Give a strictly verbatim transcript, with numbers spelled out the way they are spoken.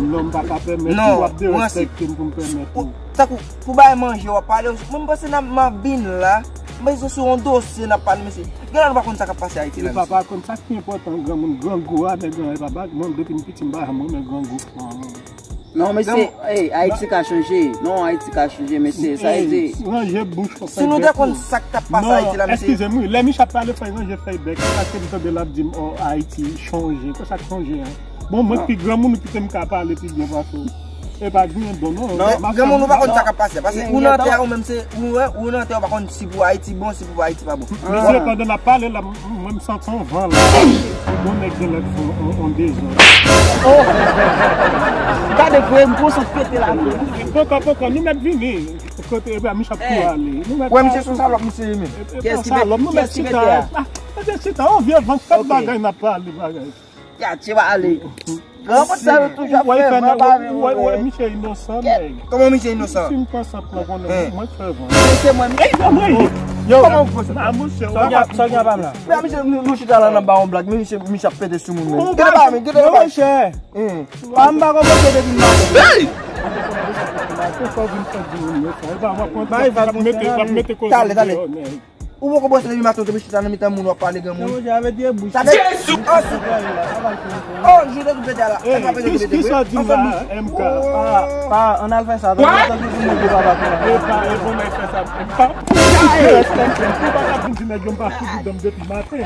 Non, m pa ka pèmèt ou, w ap derespekte m pou m pèmèt ou. Tankou, pou bay manje, w ap pale, mwen m panse n ap, m ap vin la, m panse se sou yon dosye n ap pale, mesye. Gen lè nou pa konn sa k ap pase Ayiti la, mesye. Papa, konn sa ki enpòtan, granmoun, grangou a, nèg lan, papa, mwen, depi m piti, m pa janm renmen grangou. Non, mesye, Ayiti ka chanje. Non, Ayiti ka chanje, mesye. Sa vle di, ranje bouch ou fè bèk ou. Si nou te konn sa k t ap pase Ayiti la, mesye. Non, eskize m, wi. Lè Micha ap pale, fè ranje fè bèk. Paske m tande l ap di m, oh, Ayiti chanje. Konsa k chanje, an. Bon, mwen ki granmoun, ou kite m ka pale pi byen pase w. E pa gen don, non. Non, granmoun, ou pa konn sa k ap pase. Paske ou nan tè a, ou menm se, ou wè, ou nan tè a, ou pa konn si pou Ayiti bon, si pou Ayiti pa bon. Mesye, pandan n ap pale la, m, mwen m santi yon van la. Yon nèg gen lè k fè yon, yon dezòd. Oh! Gade vre, m konsantre pete la. Poko, poko, nou mèt vini. Kote, epi a Micha pou ale. Nou mèt pale. Wè, misye se yon salòp, misye ye menm. Kiyès ki mete a? Mete chita, yon vye van k fè bagay n ap pale bagay. Ya, tchè, ba ale. Gran moun sa yo toujou ap fè van pa vin. Wè, wè, misye inosan, nèg. Kòman misye inosan? Si m konsantre la, konnen mwen k fè van. Se mwen. Ey, non, mwen. Yo, kòman ou konsantre? A, monchè, sa gen pa m la. Men misye, nou, nou chita la nan ba yon blag, men misye, misye ap pete sou moun menm. Gade ba men, gade ba. Monchè. Pa m pa konn monchè depi m maten. Ey! Maten fò vin fè di moun yo sa. E pa w ap mete, w ap mete koze deyò, nèg. Ou poko bwè sa depi maten, ou te chita nan mitan moun w ap pale granmoun. Sa vle di bouch. Sa vle di, oh, jide tou pete a la. Ey, kisa w di la, M K? Pa, pa, ann al fè sa. Tankou se moun ki pa pa fè sa. E pa, e bon, men fè sa. Pa, pou respè, pou pa ka vin di nèg yo m pa fout dan m depi maten.